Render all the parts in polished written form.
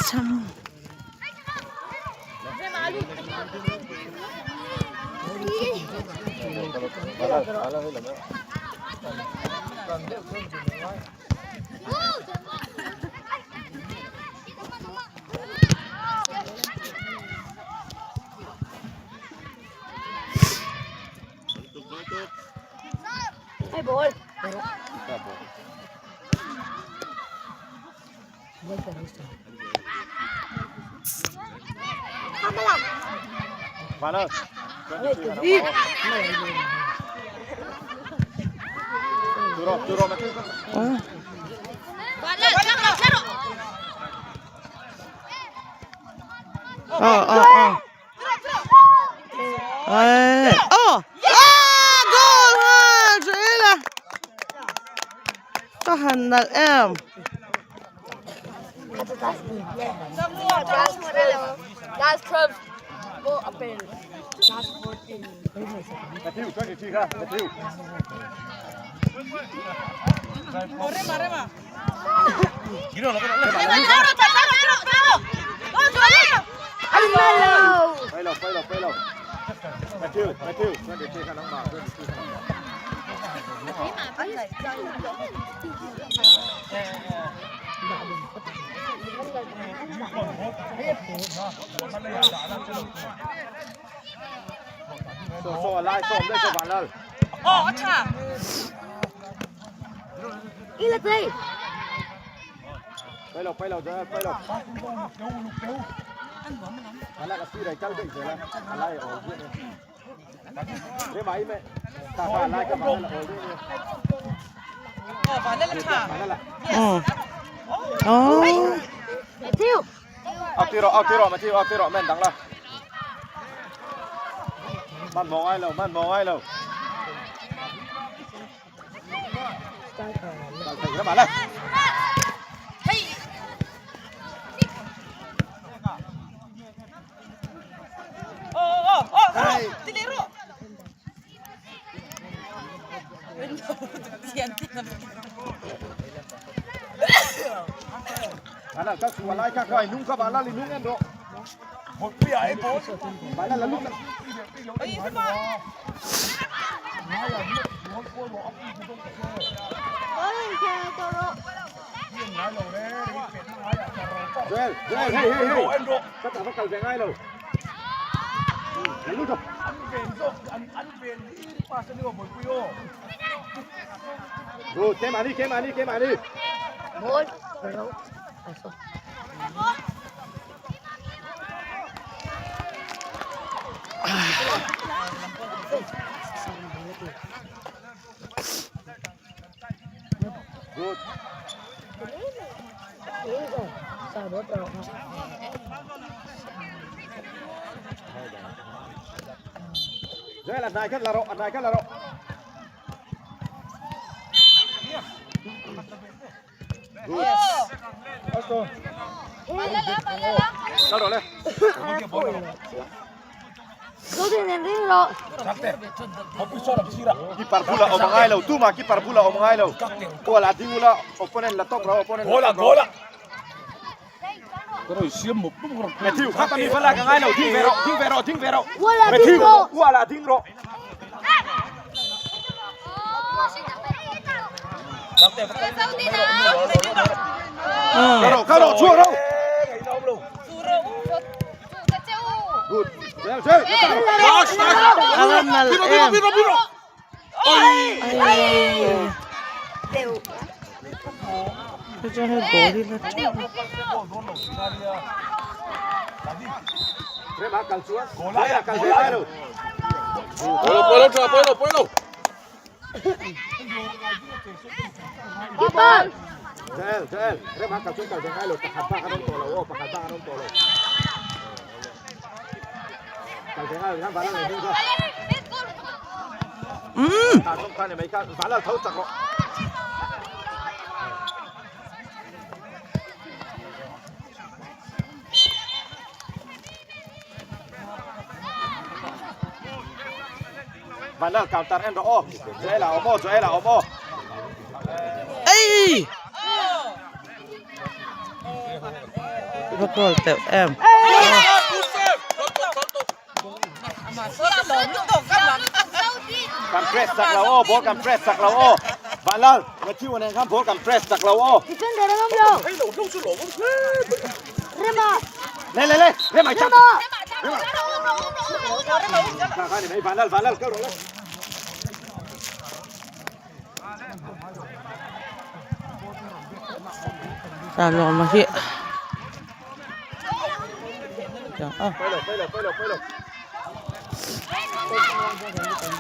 Sam. Oh. Oh, oh, oh. Ê, oh. Ah, goal ha, Joela. Ka han nalh em. Last 12 po apel. Last 14. Matthew, 23 ka, Matthew. Play low, play low, play low. Matthew, Matthew, 23 ka nang ma, 23 ka nang ma. So, so, lai, so, le, so, van lal. Ila play. Play low, play low, Joel, play low. Ala ka si rai kal dei zela. Alai ol dei ni. Re mai me. Ta ka alai ka van la ol dei ni. Van la. Oh. Oh. Matthew. Out ti ro, out ti ro, Matthew, out ti ro, men dang la. Man mo ngai lo, man mo ngai lo. Kal thei ra ma le. Ala ka su alai ka kai nung ka ba la li nung en ro. Ba la la lu. Joel, Joel, hey hey hey. Ka ta va kal ve ngai lo. La lu to. Good, kem ani, kem ani, kem ani. Ball. Pero. Aso. Good. Joel, adai kan laro, adai kan laro. Good. Kal ro le. Keeper bula awm a ngai lo, tuma keeper bula awm a ngai lo. Goal a ding ula, opponent la tawk ro, opponent la tawk ro. Matthew, kha tami va lak a ngai lo, ding ve rawh, ding ve rawh, ding ve rawh. Matthew, ual ah ding rawh. Kal rawh, kal rawh, chhuak rawh. Good. Zel, zel. A va nalh em. Ai. Chu chuan hei ball hi la teuh a. Rema kal chuan. Rema kal ve ngai lo. Joel, Joel. Rema kal chuan kal ve ngai lo. Pakhat bak an awm tawh lo aw, pakhat bak an awm tawh lo. Kal ve ngai lo, khan Vanlal hming kha. Kha zawng kha ni mai kha, Vanlal tho chak rawh. Vanlal counter en rawh aw. Joel-a awm aw, Joel-a awm aw. Ei! Va goal teuh em. Kan press chak lo aw, ball kan press chak lo aw. Vanlal, Matthew nen khan ball kan press chak lo aw. Defender an awm lo. Rema. Le le le, Rema chak. Rema. Kha kha ni mai Vanlal, Vanlal kal rawh le. Ta lawm a hi. A.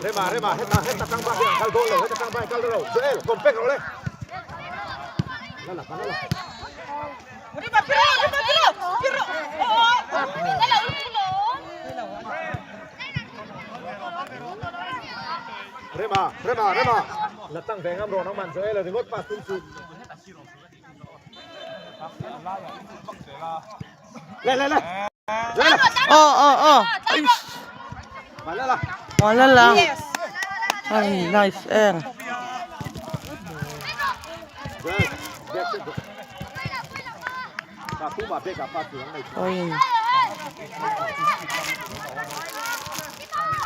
Rema, Rema, heta, heta tang ba hian kal dawn lo, heta tang ba hian kal dawn lo. Joel, compact rawh le. Lala, lala. Rema, Rema, Rema. La tang ve ngam rawh nang man Joel a ringawt pass tum chu. Le le le. Joel. Oh oh oh. Malala. Malala. Ay, nice air. Joel. Back to. Ka pu ma back a pass tu ang nei. Oi.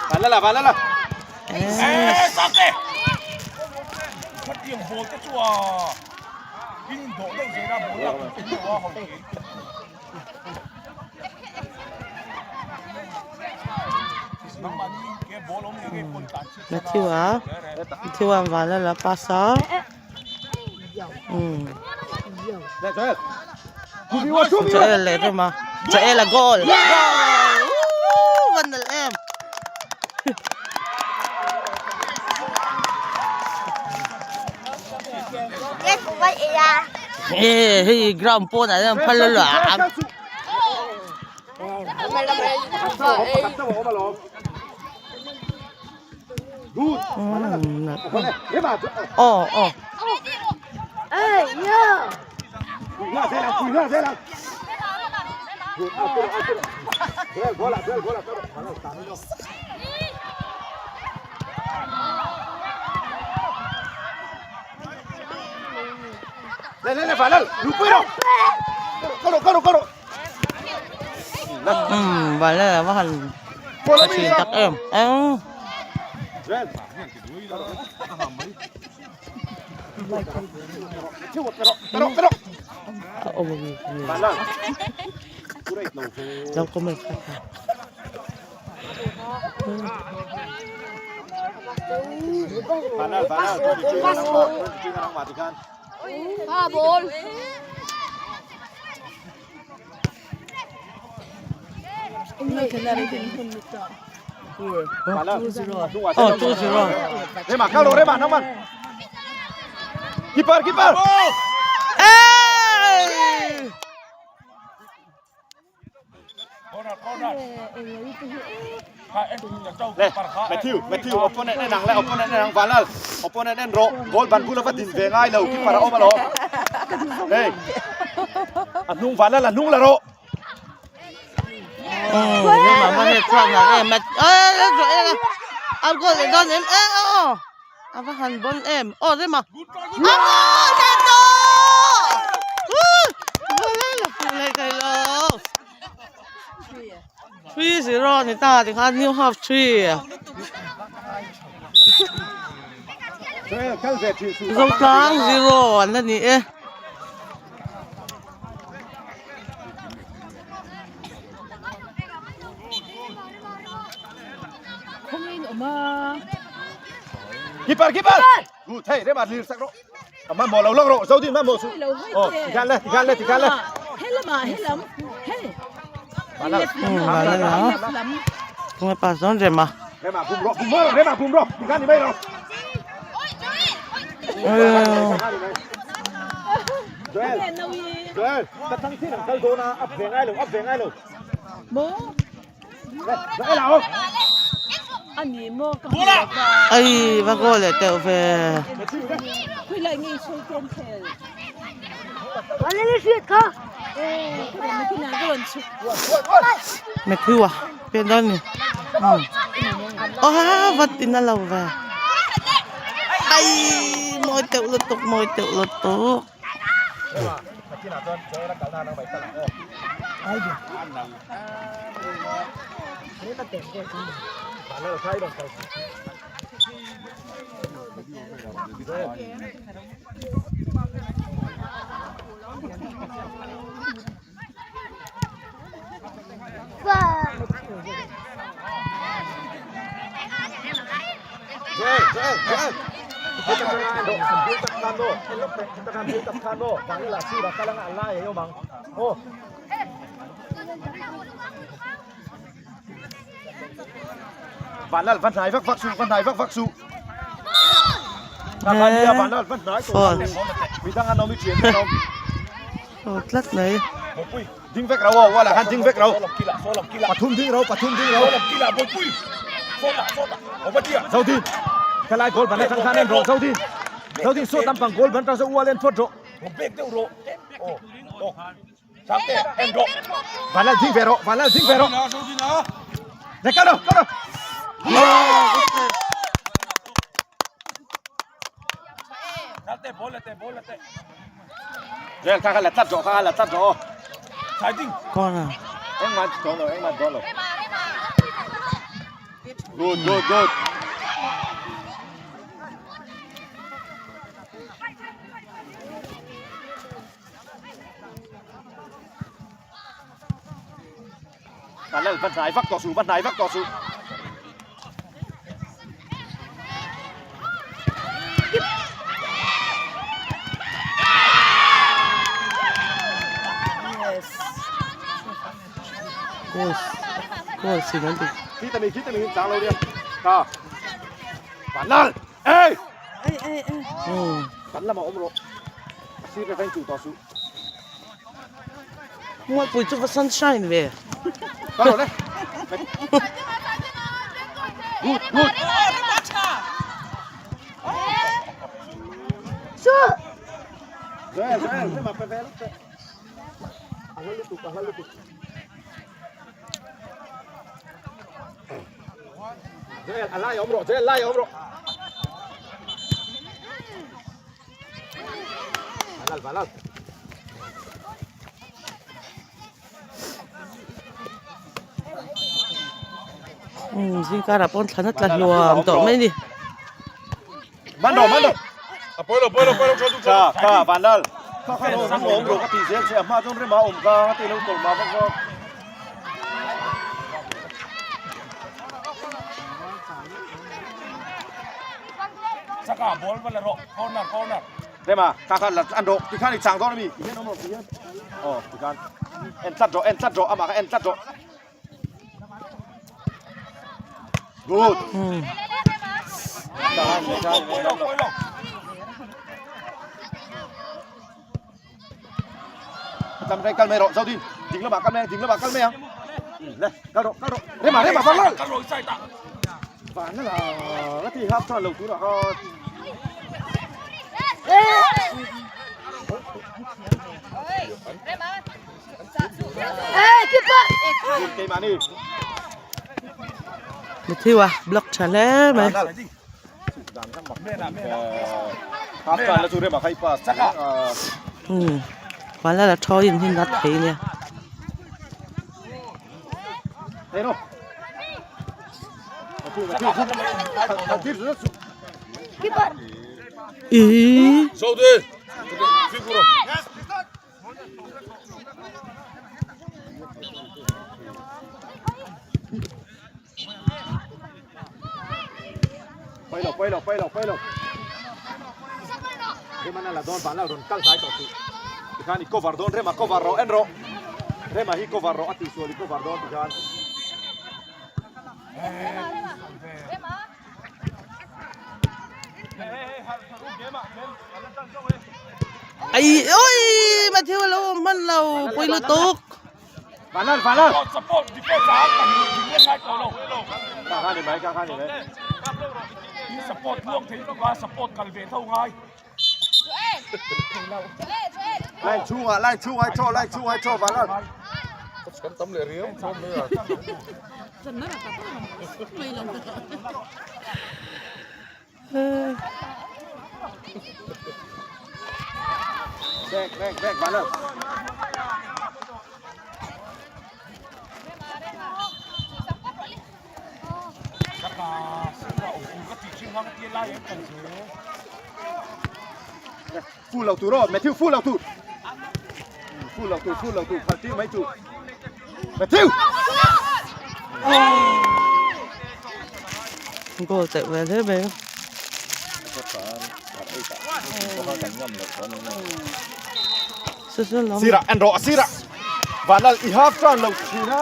Malala, malala. Yes. Matthew a Matthew a Vanlala pass a umm Joel leh rem a Joel a goal goal woo van nalh em. Ê hei ground pawnah hian phal a luah ang. Aw aw. Umm Vanlal a va han tha thin tak em eng. Lo comment kha kha. Ball. Oh, 2-0. Rema, kalau Rema, naman. Keeper, keeper. Hey! Le, Matthew, Matthew, opponent en ang le, opponent en ang Vanlal. Opponent en ro, goal ban bula va din ve ngai lo, keeper a awm alawm. Hey. A hnung Vanlal, a hnung la rawh. Oh, Rema va he chuak nak em a. Ê, ê, ê, ê, a goal leh dawn em. Ê, aw. A va han bawn em. Aw Rema. A goal leh tawh! Woo! Vanlal a fuh leh thei lo. 3-0 a ni ta tikhan new half 3. Zotlang 0 an la ni e. Keeper, keeper. Good, hey, Rema lir sak rawh. A hmanhmawh lo lawk rawh, Zodin hmanhmawh suh. Aw, tikhan le, tikhan le, tikhan le. Tunge pass dawn Rema. Rema bum rawh, bum rawh, Rema bum rawh, tikhan ni mai rawh. Joel, Joel, ka thang thin ang kal dawn a, up ve ngai lo, up ve ngai lo. Joel a awm. Ai va goal leh teuh ve. Matthew a pian dawn ni aw vat in a lo ve aii mawi teuh lutuk mawi teuh lutuk. Vanlal va hnai vak vak suh va hnai vak vak suh Vanlal va hnai tawh suh midang an awm i thian an awm Aw tlat mai Ding vek rau aw wala khan ding vek rau pathum ding rau pathum ding rau Zodin khalai goal ban atang khan en rawh Zodin Zodin saw lampang goal ban atang saw ual en phawt rawh Vanlal ding ve rawh Vanlal ding ve rawh Này cao đâu cao đâu Rồi kha kha là tắt rõ kha là tắt rõ Corner. Em mà đó rồi em mà đó rồi Good good good Vanlal va hnai vak tawh suh va hnai vak tawh suh. Goal goal sin an ti. Khi ta mi khi ta mi chang lo đi. Ta. Vanlal. Ê. Bắn là mà ôm rồi. Xin cái thanh chủ tỏ su. Mualpui chu va sunshine ve. Có rồi đấy. Good, good. Rồi, rồi, thế mà phải về lúc đấy. Rồi, à lai ôm rồi, rồi lai ôm rồi. Valal, valal. Umm zingkarah pawn thlan a tla hluam tawh mai a ni. Man rawh man rawh. A pawi lo pawi lo pawi lo tha tha Vanlal. Kha kha rawh ram awm rawh ka ti zel che a hma chuan rema awm ka ti lo tawlh mah vak vak. Saka ball va la rawh corner corner. Rema kha kha la an rawh tikhan i chang dawn ami tihian awm rawh tihian aw tikhan en tlat rawh en tlat rawh amah kha en tlat rawh. Good. Tâm đây kal mai rawh Zodin ding lamah kal mai ang ding lamah kal mai ang le kal rawh kal rawh rema rema van lal van la la ti hap chuan lo tur ah khan Matthew a block tha hle mai. Vanlal a thaw in hi nat thei nia. Ihh. Pawilo pawilo pawilo pawilo Rema la dawn vanlal rawn kal hnai tawh tih tikhan i cover dawn Rema cover rawh en rawh Rema hi cover rawh a tihsual i cover dawn tikhan. Ai oi Matthew a lo awm hman lo pawi lutuk. Vanlal vanlal. Support defense a kan ding ngai tawh lo. Ka kha ni mai ka kha ni mai. I support luang thei lutuk a support kal ve tho ngai. Line chhungah line chhungah i thaw line chhungah i thaw Vanlal. Kan tam leh riau hlawm mai a. Back back back Vanlal. Full lo tur aw Matthew full lo tur. Full lo tur full lo tur phal tir mai tur. Matthew. Goal teh ve hle mai. Sira en rawh sira. Vanlal i half turn lo thin a.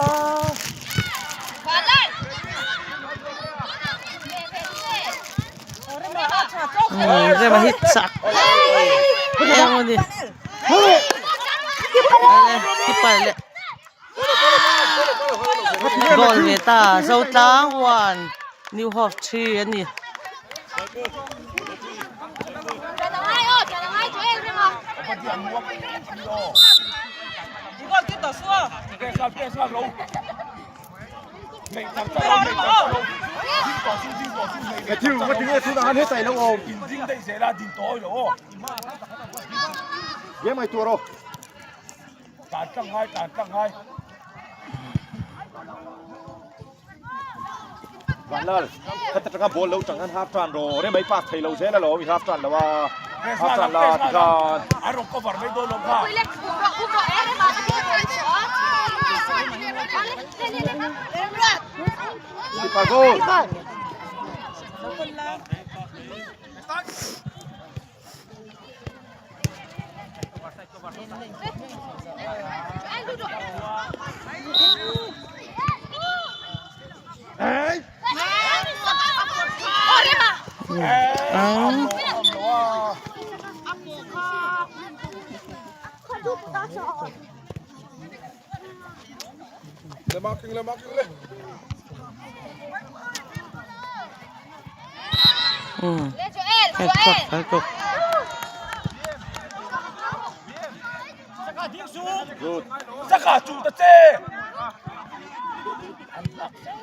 Rema hi chak em a ni. Keeper leh goal ve ta Zotlang 1 New Hope 3 a ni. Matthew nga tinge tunah khan hetai lo awm. Game ngaihtuah rawh. Vanlal, khata tanga ball lo tang khan half turn rawh re mai pass thei lo zel alawm i half turn lo a half turn la ti khan Keeper goal. Le marking le marking le.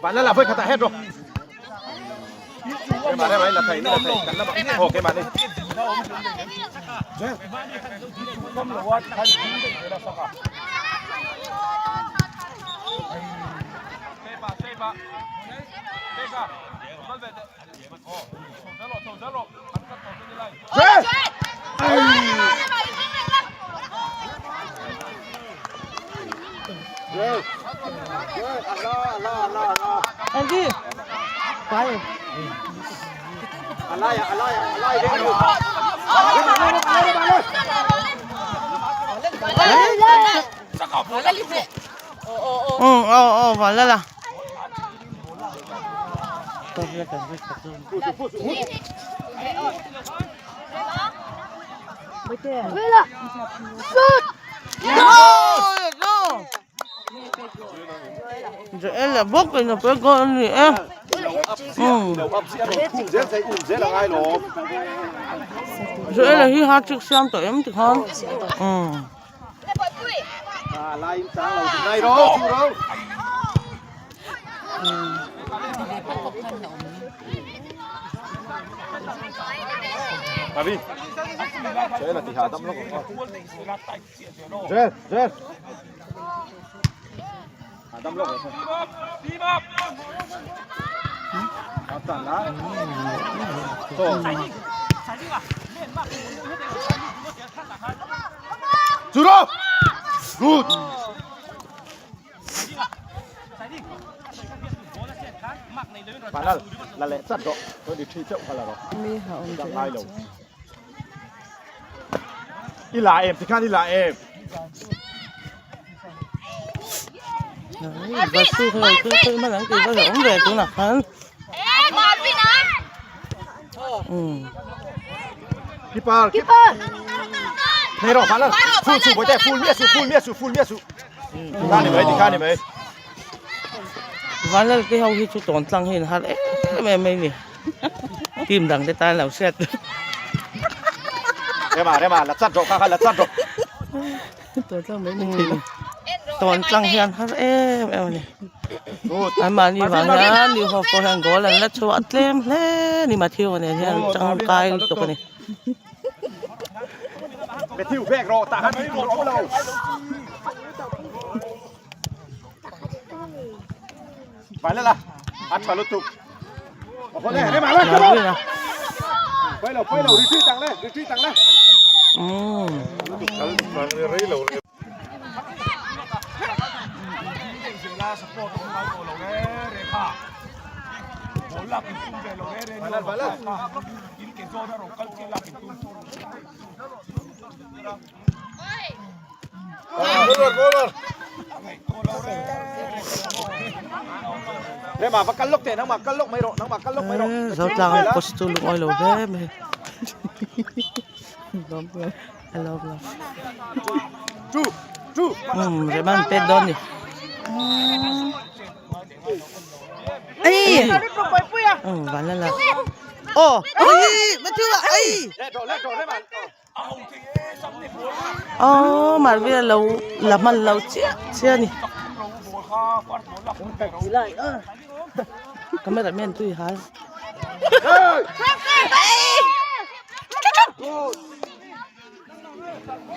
Bạn là với khát hết rồi. Cái mà đây mày là thầy là thầy cắn lắm. Ồ cái mà đi. Andy Vai Alai alai alai Ừ, ờ, ờ, vào lên là. Go! Go! Rồi là bốc rồi nó phải go gì em. Rồi là hi hát trước xem tụi em thì không. Ừ. Ravi. Joel là thì hạ tâm lúc. Joel, Joel. Hạ tâm lúc. Hạ tâm lá. Zuro. Good. Bạn là là lẹ sắt đó. Tôi đi thi chậm hay là đó. Đang ai lâu. Đi là em thì khá đi là em. Và sư thôi cứ cứ mà lắng thì có thể về cũng là hắn. Ừ. Keeper. Keeper. Này rồi, bạn là full su bối full mía su full mía su full mía su. Thì khá này mấy, thì khá này mấy. Và là cái hậu khi chú tổn tăng hình hát em em ấy nhỉ. Tìm đằng cái tai lão xét. Rema rema la chat rawh kha kha la chat rawh. Tawn tlang hian har em em a ni. An mahni vang hian New Hope pawh hian goal an la chhuah tlem hle a ni Matthew a nen hian an tangkai lutuk a ni. Matthew vek rawh tah khan tih tur a awm lo. Vai la a tha lutuk. Rema va kal lawk teh nangmah kal lawk mai rawh nangmah kal lawk mai rawh. Zotlang an post chu lungawi lo hle mai. A lawm lo. Umm Rema an pet dawn ni. Ei! Umm Vanlala. Aw! Ui! Matthew a ei! Aww Marvin a lo la hman lo chiah chiah a ni camera man tui hal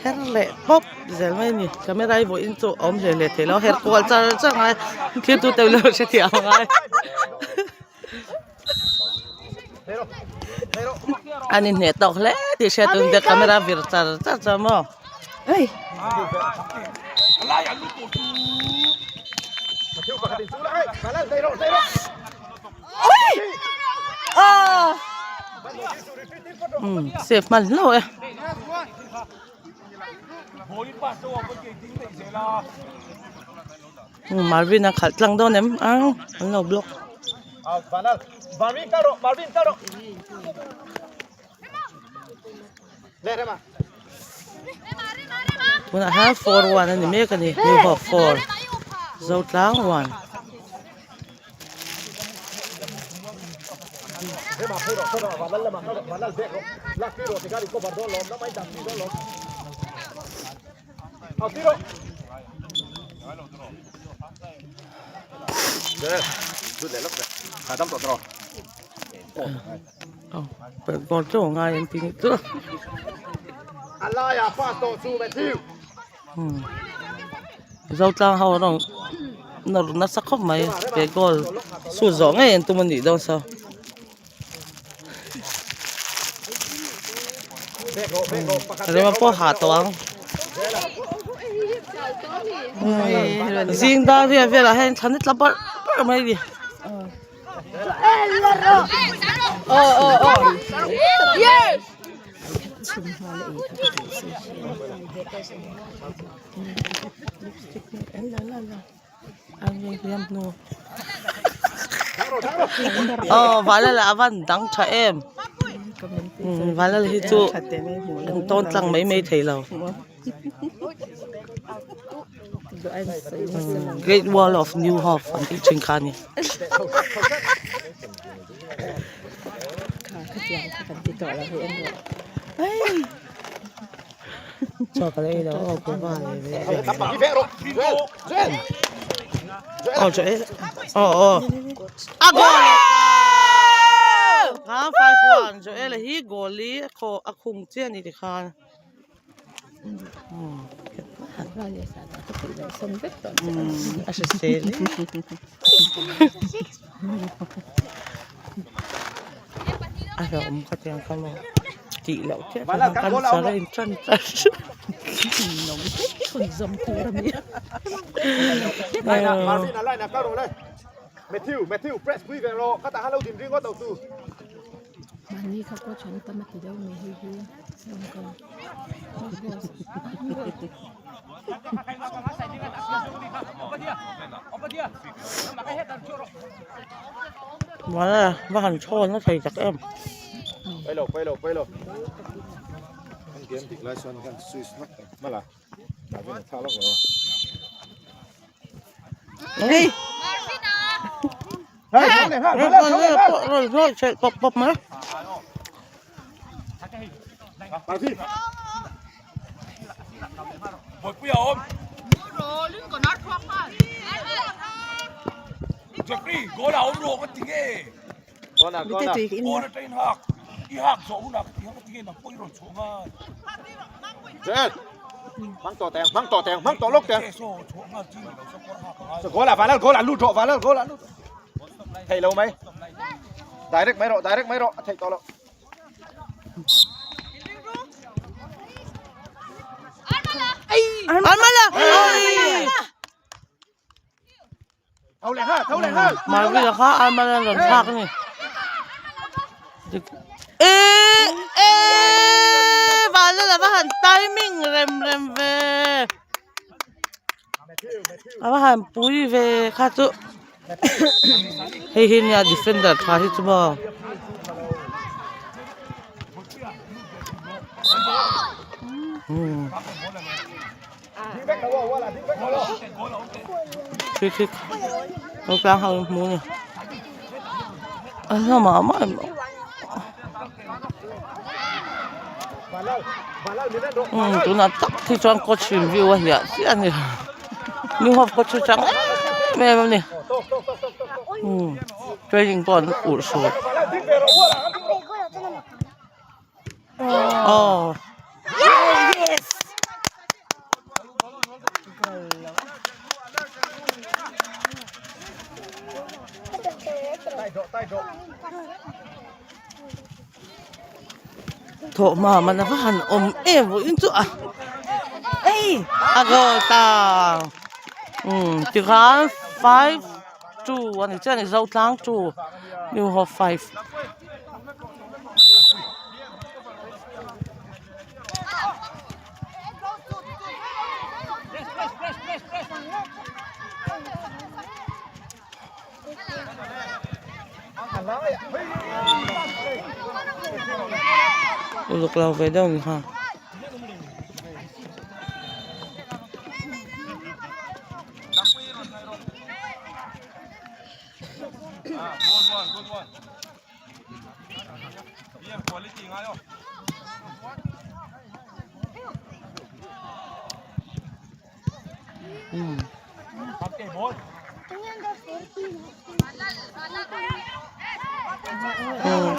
her leh pawp zel mai a ni camera hi vawiin chu a awm hle hle thei lo her kual char char ngai thil tu te lo hre thiam a ngai. An inhneh tawk hle tih hriat tur te camera vir char char chuan maw umm safe hman hlauh e. Marvin a khalh tlang dawn em ang an lo block. Tunah hian 4-1 a ni mek a ni New Hope 4 Zotlang 1. Goal chu ngai an ti chu. Zotlang ho rawng nawr nasa khawp mai he goal shoot zawh ngei an tum a nih dawn saw. Rema pawh hah tawh ang. Zing dar vel velah hian thlan a tla barh barh mai a ni. Aw Vanlala a van dang tha em Vanlala hi chu an tawn tlang mai mai thei lo Great Wall of New Hope an tih thin kha a ni. Chaw ka la ei lo aw guava leh ve aw chaw ei aw aw a goal kha 5-1 Joel hi goal hi a khaw a khung chiah a ni tikhan a hrisel e a hlauhawm ka ti ang kha maw tih loh chiah chuan cancer a in tan tan Muala va han thawn na thei tak em. Hey. Pawp pawp mai. Joel mang tawh teng mang tawh teng mang tawh lawk teng goal ah vanlal goal ah lut rawh vanlal goal ah lut theih lo mai direct mai rawh direct mai rawh a theih tawh loh. Armala Tho leh nghal tho leh nghal. Marvin-a kha Armala rawn thlak a ni. E e Vanlal a va han timing rem rem ve. A va han pui ve kha chu. Hei hi nia defender tha hi chu maw. Khi khi lo tlang ho hmu ni a hla mah mah em umm tunah tak hi chuan coach review a hliah chiah a ni new hope coach hi chang em em a ni umm training pawh an ulh hrut. Aw. Thawh hma man a va han awm em vawiin chu a a goal ta umm tikhan 5 2 a ni chiah a ni Zotlang 2 New Hope 5. Uluk lo ve deuh ni kha.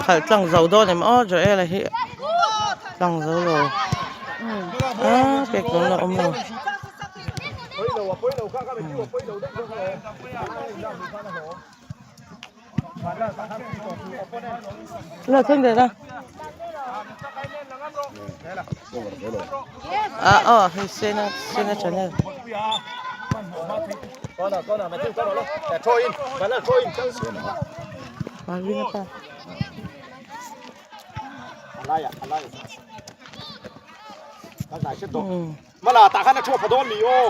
Khalh tlang zo dawn em aw Joel-a hi tlang zo lo a pek dawn lo awm lo. La thleng der a. A aw hei sena sena channel. Marvin pa. Mala tah khan a thuah pha dawn mi aw.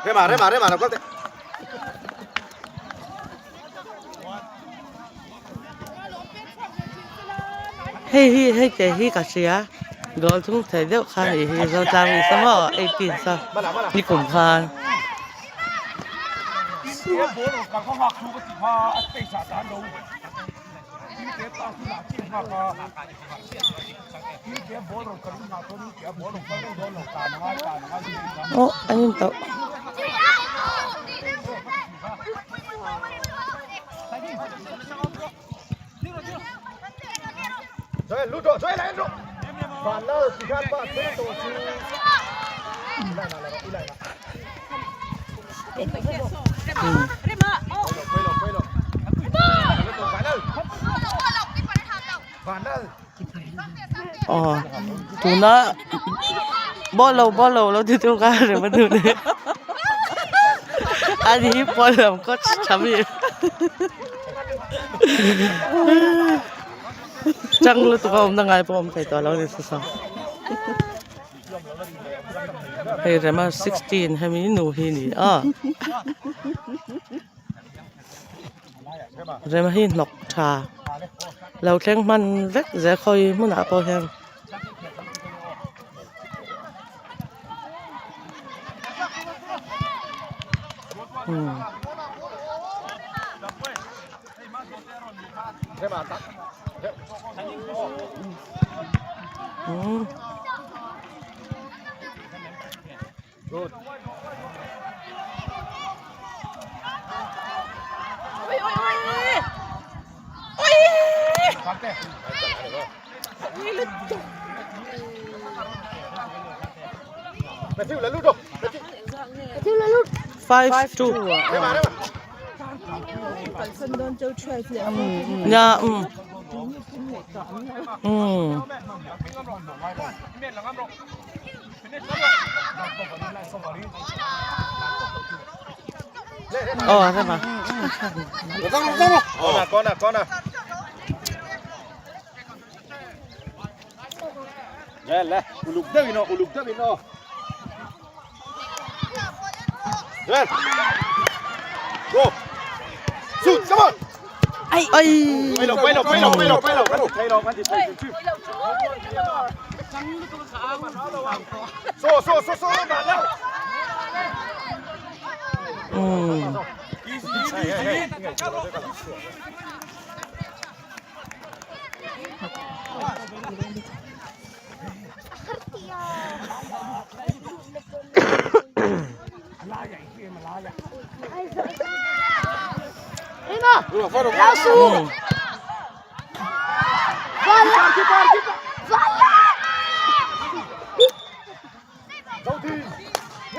Rema rema rema lo kal teh. Hei hi hei te hi ka hria goal thung thei deuh kha nih hi Zotlang ni sa maw 18 sa nikum khan. Aw an in tauh. Aw tuna ball lo ball lo lo ti tu kha rem a duh nen ani hi pawn lam coach tha mi chang lutuk a awm na ngai pawh a awm thei tawh lo a ni sasa hei rema 16 hemi nu hi a ni a Rema hi hnawk tha lo thleng hman vek zel khawi hmunah pawh hian. Um. Um. 5 2 Nia um um. Aw a rem a. Corner corner corner. Le le uluk deuh in aw uluk deuh in aw. Joel. Go. Shoot come on. Ai. Quay đầu quay đầu quay đầu quay đầu quay đầu quay đầu quay đầu quay đầu So so so so bạn đâu. Um. Um.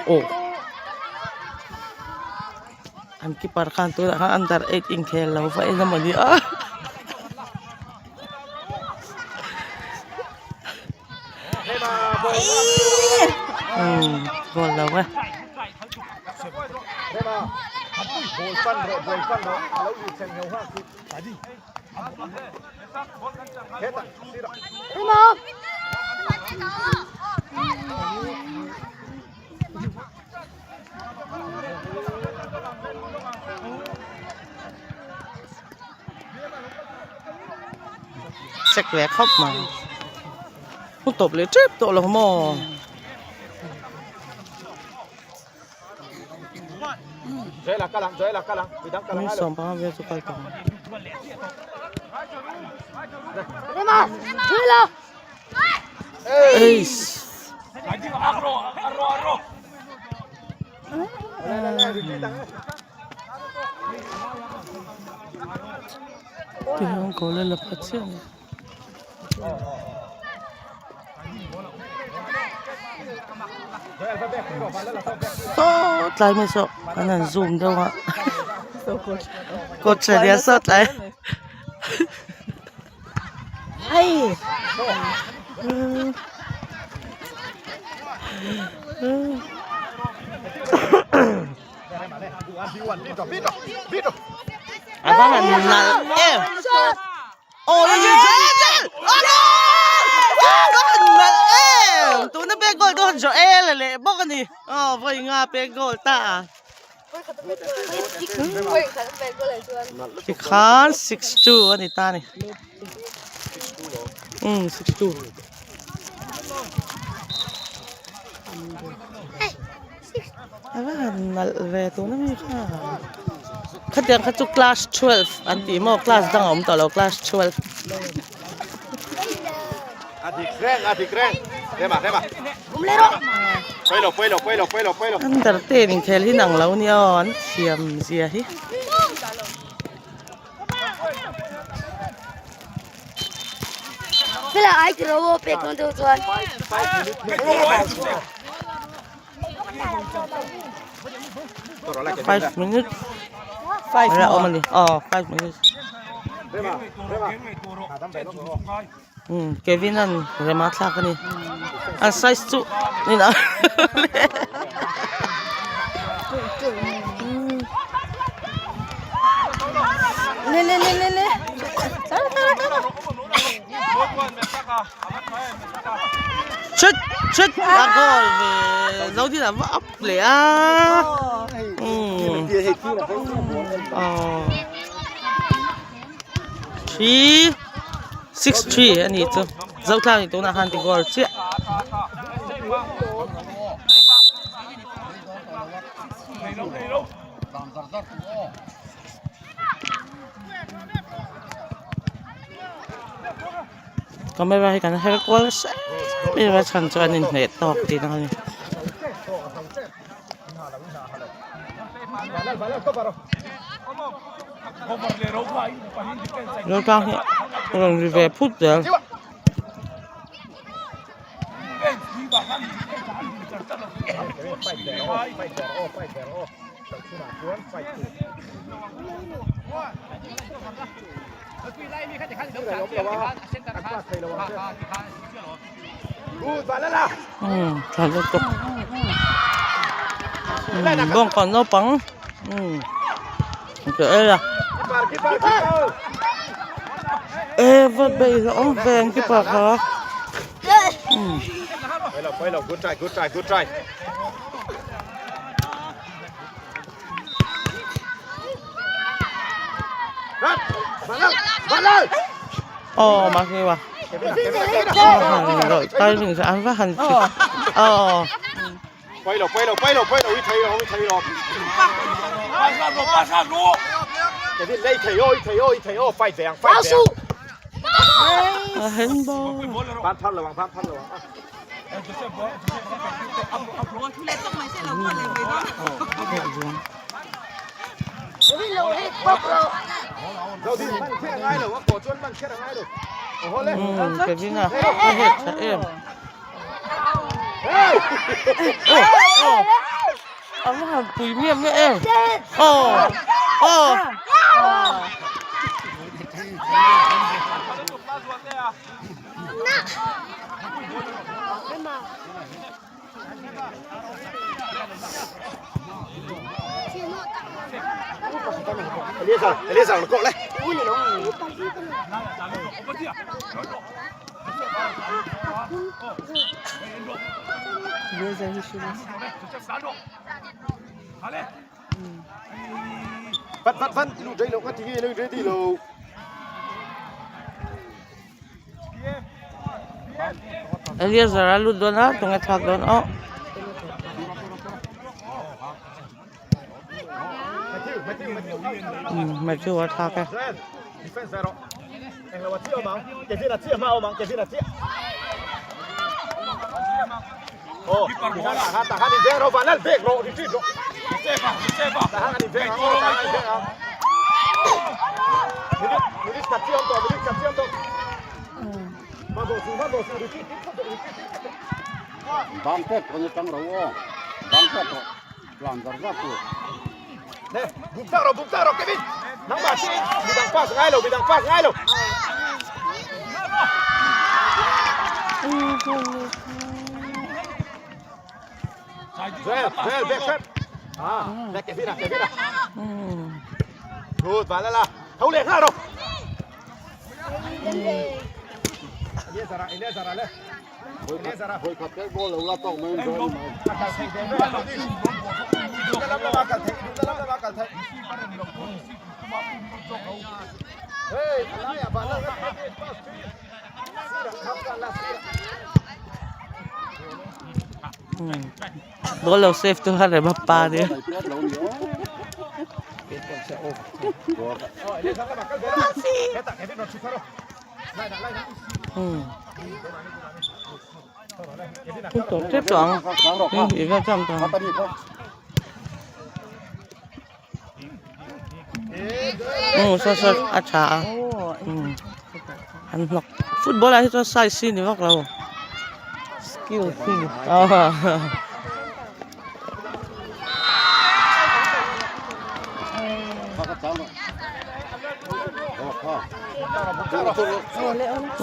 Aw an keeper khan tunah khan under 8 inkhel lo va en a mawni a. Umm goal lo e. Check ve khawp mai hun tawp leh tep tawh lo maw. Ni 15 vel chu kal tawh ang. Eiss. Tihian goal a la pha chiah a ni. Saw tlai mai saw an han zoom deuh a coach a nia saw tlai a va han nalh em. Aw i Joel a va han nalh em tuna pek goal dawn Joel a leh bawk a ni aw vawi nga pek goal ta a tikhan 6-2 a ni ta a ni umm 6-2. A va han nalh ve tuna mi kha khatiang kha chu class 12 an tih maw class dang a awm tawh lo class 12. Under 10 inkhel hi nang lo nia aw an thiam zia hi. 5 minutes 5 la awm a ni aw 5 minutes um Kevin an rema thlak a ni an size chu ni na Le le le le le. Chut chut a goal ve zo din a va up leh a umm aw 3 6 3 a nih chu Zotlang nih tunah khan ti goal chiah. Camera hi kan her kual nasa em em a chhan chu an inhneh tawk tihna a ni. Rotlang hi a rawn ri ve phut zel. Umm tha lutuk umm bawngkawn naupang umm ka en a e va beih hlauh awm ve ang keeper kha umm. Aw mahni wa timing an va han aw a handball Kevin a a het tha em a va han pui miam miam em aw aw. Eleazer a lut dawn a tunge thlak dawn aw. Matthew a thlak e. Ball lo save tu kha rem a pa nia. Tawp tep tawh ang i va jump tawh ang. Umm saw saw a tha a umm an hnawk football ah hi chuan size hi ni vak lo skill hi aw.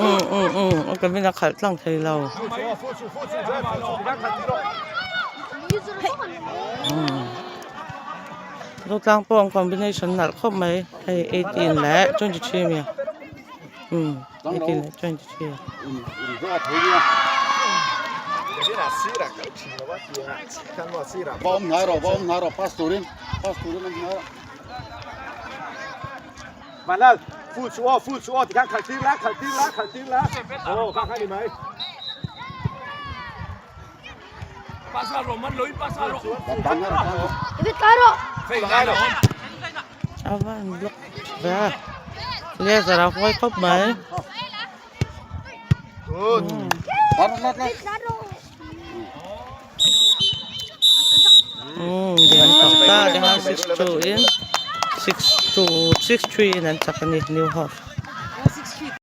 Umm umm umm ka vin a khalh tlang thei lo. Zotlang pawh an combination nalh khawp mai hei 18 leh 23 ania umm 18 leh 23. A va han block ve a laser a huai khawp mai. Umm game chak ta a ni a 6 2 in 6 2 6 3 in an chak a ni new house.